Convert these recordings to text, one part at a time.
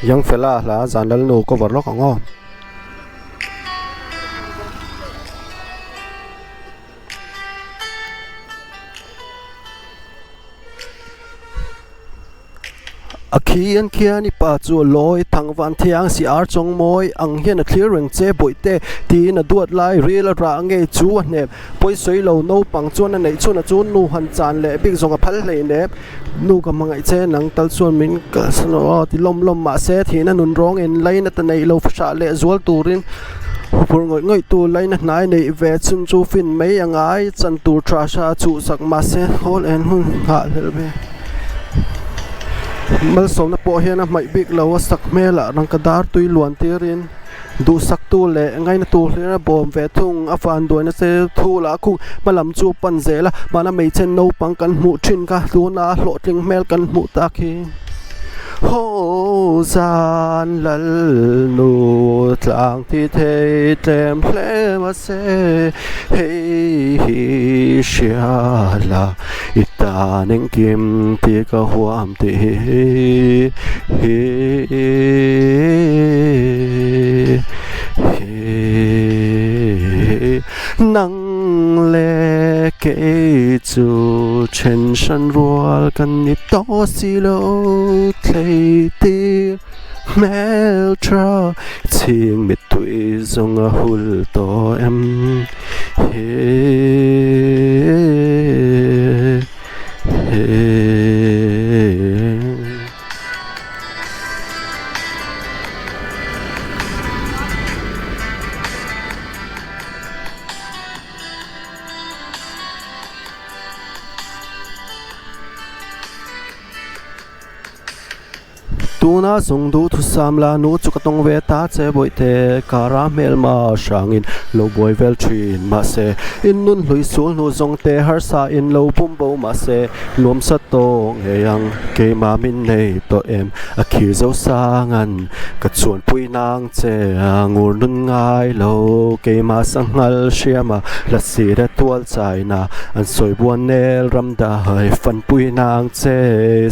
Young fella hla zan lal nu cover lawk ang aw. A khi an khian i pa chu a lawi thang van thiang si ar chawng mawi ang hian a thlir reng che bawihte tiin a duat lai ril a rah ngei chu a hnem pawi sawi lo naupang chuan a neih chhun a chu nu han chan leh bik zawng a phal hleinem nu ka hmangaih che nang tal chuan min kalsan rawh aw ti lawm lawm mahse thihna nun rawng in lain a ta neih lo hrah leh zual turin Huphurh ngawih ngawih tu laina hnai neih ve chhun chu fin mai a ngai chan tur tha hra chhuhsak mahse hawl en hun nghah hlelh ve. Malsawmna pawh hian a hmaih bik lo a sak hmelah rangka dar tui luan tirin duhsak tu leh ngaina tur hlir a bawm ve thung a van duaina che thu lah khung hma lam chu pan zel a mahna hmeichhe naupang kan hmuh thin kha tuna hlawhtling hmel kan hmuh tak hi. Haw zan lal nu tlang ti thei tlem hle mahse hei hi hria la i tan engkim tih ka huam tih hi hi nang leh kei chu then hran rual kan ni tawh si lo thlei tir hmel tha chhing mittui zawng a hul tawh em he he. Tuna zawng duh thusam la nu chu ka tawng ve ta che bawihte kara hmelma hrangin lo buai vel thin mahse in nun hlui sul hnu zawng te harsa in lo bum bo mahse nuamsa tawh ngei ang keimah min nei tawh em a khi zo sangan ka chuanpui nang che a ngur nun ngai lo keimah sanghal hriama hla sir a tual chaina an sawi buan nel ram dai fanpui nang che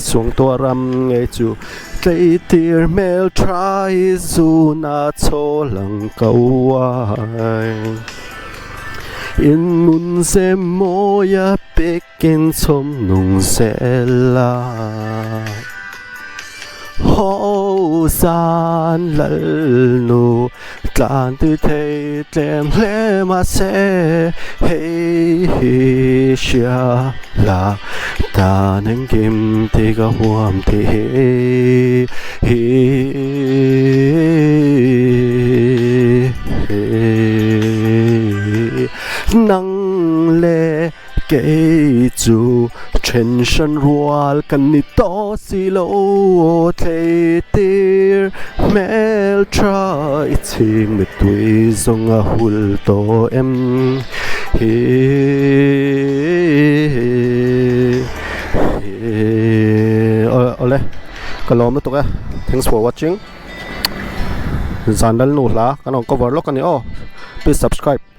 suangtuah ram ngei chu tleitir hmel tha i zuna chaw lang ko ai in nun ze mawi a pekin chhawm nung zel a. Haw zan lal nu tlan tui thei tlem hle mahse hei hi hria la tan engkim tih ka huam tih hi hi nang leh Kei chu then hran rual kan ni tawh si lo thlei tir hmel tha i chhing mittui zawng a hul tawh em hi Awle ka lawm lutuk e thanks for watching zan lalnu hla kan rawn cover lawk a ni aw please subscribe.